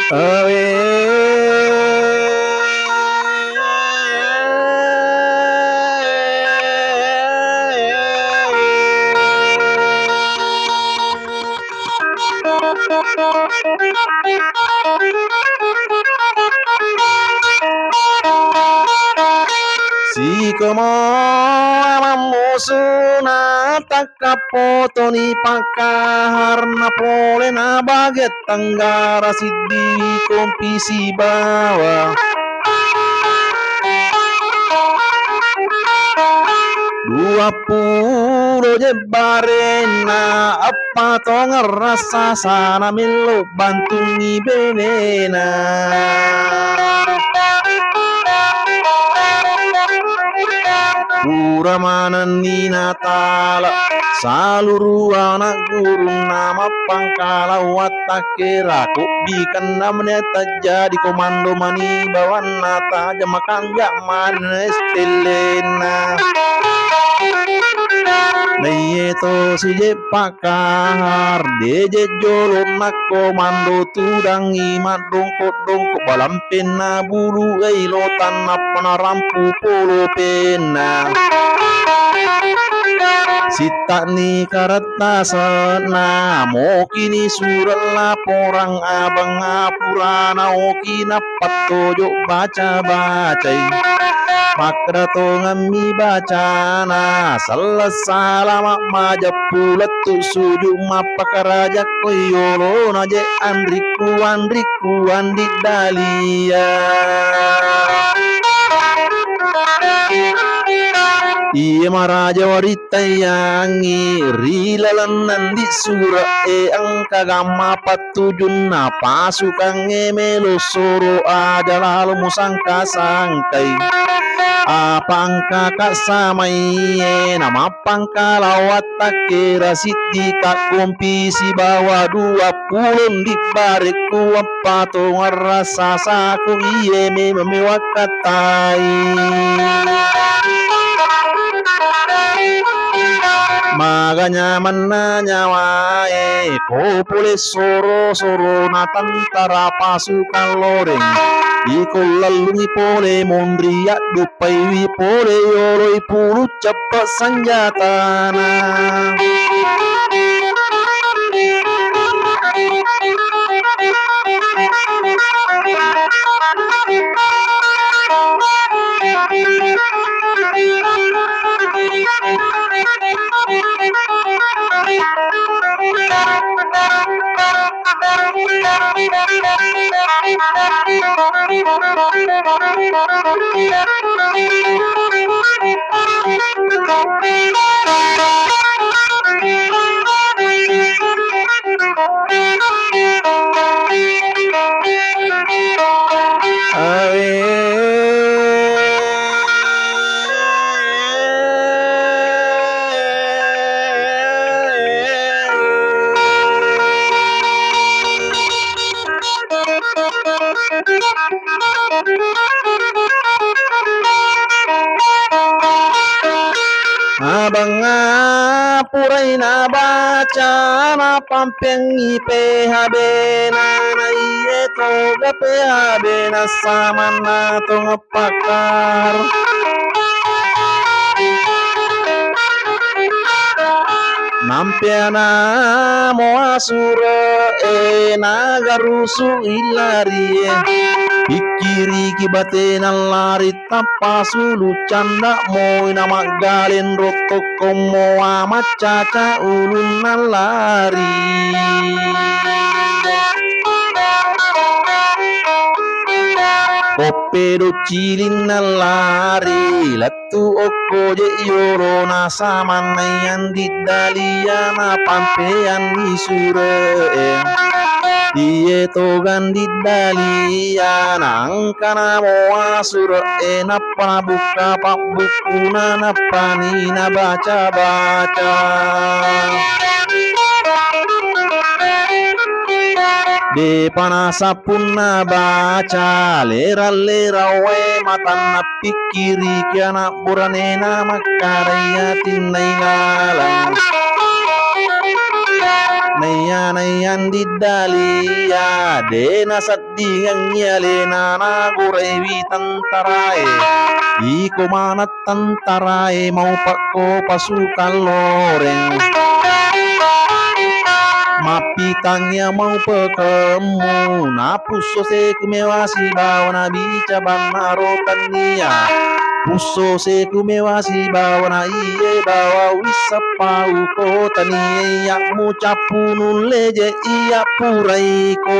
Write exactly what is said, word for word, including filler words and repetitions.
Awe. Sikomo amammusuna takkapotoni pakkaharna pole na bage tenggara siddi kompi sibawa duappulo jebbarenna, eppa tongeng rassasana mello bantungi benena. Pura manenni natala saluru ana gurunna mappangkala wattakkera, kobbikenna meni tajjadi komando mani bawanna tajang makanja mani stellenna. Naiye to sije pakkahar, deje jolo nakko mando tudangi maddongko-dongko balampenna bulu ei lo tannappa narampu polopenna. Sittani karattasenna, mokini sureng laporang abang apurana oki nappa tojo baca-bacai. Makkeda tongemmi bacana, selleng salama majeppu lettu suju mappakarajakko yolona je anrikku, anrikku, andi dalia. Iye maraja wari taiyangngi ri laleng nandi sure'e engka gamma pattujunna pasukangnge melo soro aja lalo musangka-sangkai. Apa engka kassamaiye namappangkala wattakkera siddi kakkompi sibawa dua pulong dibbarekku wappatongang rasasaku iye memeng mewakkattai. Maga nyamanna nyawae, ko pole soro-sorona tentara pasukang loreng. Iko lellungi pole monri, adduppaiwi pole yoloi pulu ceppe' sanjatana. Abangnga purai nabaca, napampengngi P H B-na, naiye toga P H B-na samanna tongeng pakkar. Nampeana moa sure'e nagarusu illarie. Pikkiriki batena lari tappa sulu canda moi namaggaleng rotto kommoa maccaca ulunna lari. Koppedo cilinna lari, lettu okko je yolona samanna iyang diddalia napampeanni sure'e. Iye togang diddalia naengkana moa sure'e nappa nabukka pabbukkuna nappani nabaca-baca. Depa nasappunna baca, lera-lera wae matanna pikkiriki ana' buranena makkadai atinna ilalang. Naiya-naiya andi dalia, de' naseddingengngi alena naguraiwi tentarae. Iko maneng tentarae maupekko pasukang loreng. Mappitangngi mau pekemmu, napusso seku mewa sibawa nabica bannaro tennia. Pusso seku mewa sibawa na iye bawa wisseppa uko tania iya mucappu nulle je iya puraiko.